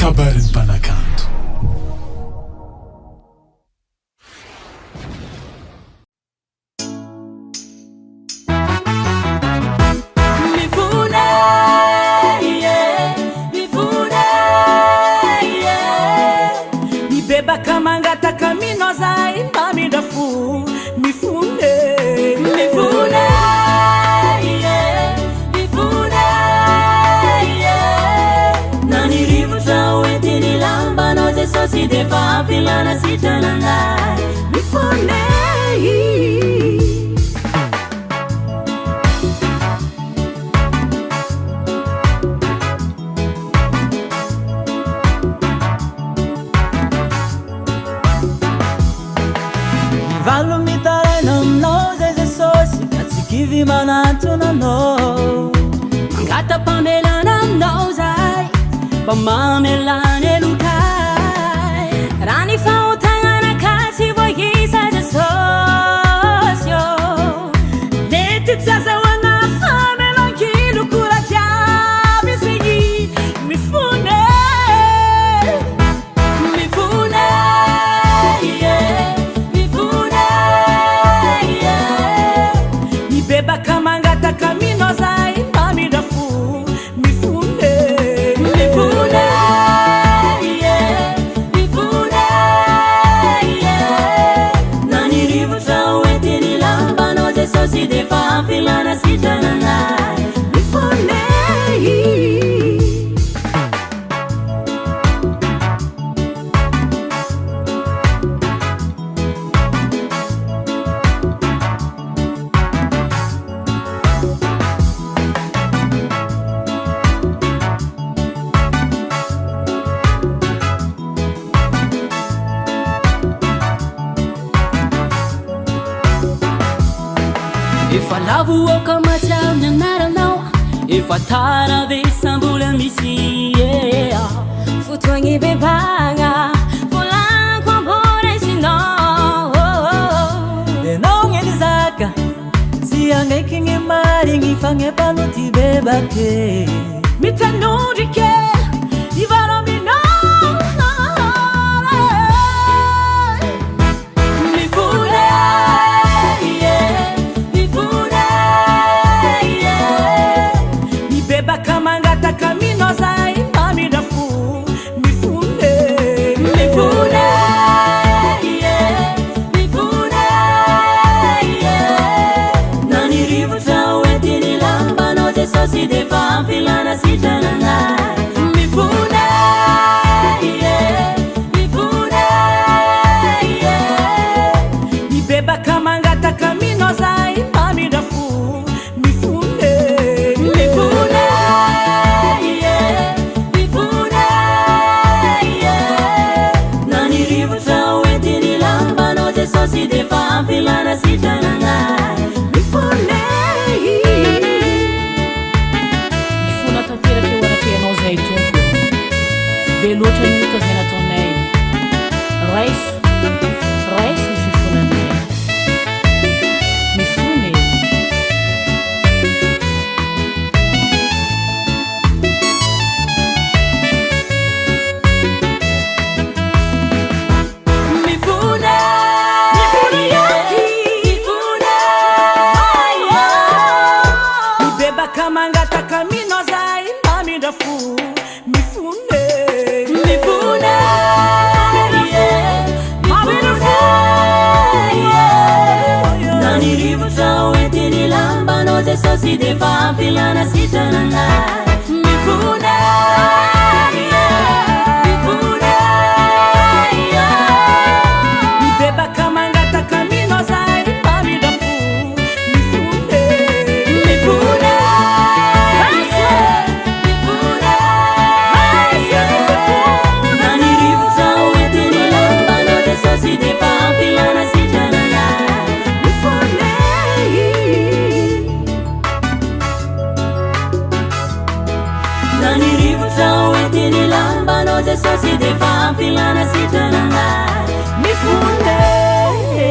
Kabarin'ny mpanakanto. Mifona yeah, mifona yeah. Mibebaka mangataka aminao zahay mamindra fo mifona e. Mifona yeah, mifona yeah. Na ny rivotra hoentin'ny lambanao Jesosy dia efa ampilana sitrananay. Mifona e. Valo mitaraina aminao zay Jesosy ka tsy kivy manantona anao. Mangata-pamelana aminao zahay mba mamelà ny helokay. Raha ny fahotana ka tsy voaisa Jesosy ô. Mety tsy azahoana famelan-kiloko raha jiaby zegny mifona e. Mifona yeah, mifona yeah. Mibebaka mangataka aminao zahay mamindra fo mifona e. Mifona yeah, mifona yeah. Na ny rivotra hoentin'ny lambanao Jesosy dia efa ampilana sitrananay. Mifona e. Efa lavo aoka mahatsiaro ny anaranao. Efa tara ve sa mbola misy yeah. Fotoagny bebagna volaniko amboraisinao. Enao gny nizaka tsy agnaiky gny marigny fagnepano ty bebake. Mitanondrika ivaro aminao. Mifona yeah, mifona yeah. Mibebaka mangataka aminao zahay mamindra fo mifona e. Mifona yeah, mifona yeah. Na ny rivotra hoentin'ny lambanao Jesosy dia efa ampilana sitrananay. Mifona yeah, mifona yeah. Mibebaka mangataka aminao zahay mamindra fo mifona e. Mifona yeah, mifona yeah. Na ny rivotra hoentin'ny lambanao Jesosy dia efa ampilana sitrananay. Mifona e. Mifona tanteraka eo anatrehanao zahay Tompo. Be loatra ny ota izay nataonay. Raiso, raiso ny fifonanay. Mifona e. Mifona, Mifona iaky. mifona yeah. Mibebaka mangataka aminao zahay mamindra fo mifona e. Mifona yeah, mifona yeah. Na ny rivotra hoentin'ny lambanao Jesosy dia efa ampilana sitrananay. Mifona yeah, mifona yeah. Mibebaka mangataka aminao zahay mamindra fo mifona e. Mifona yeah, mifona yeah. Na ny rivotra hoentin'ny lambanao Jesosy dia efa ampilana sitrananay. Mifona e. Na ny rivotra hoentin'ny lambanao Jesosy dia efa ampilana sitrananay. Mifona e.